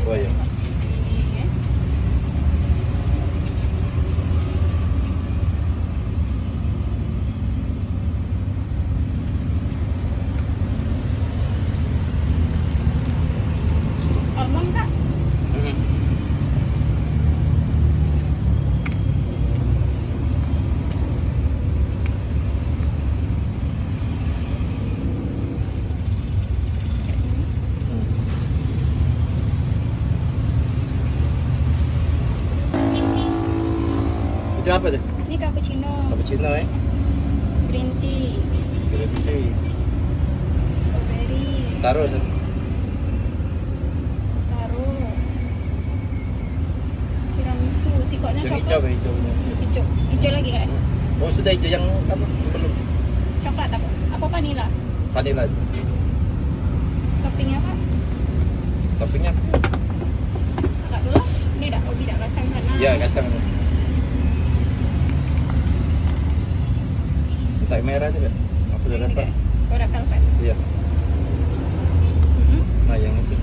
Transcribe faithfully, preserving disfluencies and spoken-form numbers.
Oh, iya. Almond, Kak? Hmm. Hmm. Itu apa tu? Ini cappuccino. Cappuccino, eh? Green tea. Green tea. Strawberry. Taro, Sir. Taro. Tiramisu, sikoknya coklat. Yang hijau, hijau punya. Hijau, hijau lagi, Kak? Hmm. Oh, sudah hijau yang apa? Belum. Coklat apa? Apa vanilla? Vanilla. Toppingnya apa? Toppingnya apa? Agak dulu. Ini dah, kopi dah, kacang sana. Iya, kacang. Minta yang merah juga. Aku udah dapat. Oh, dah dapat. Iya. Mm-mm. Nah, yang itu.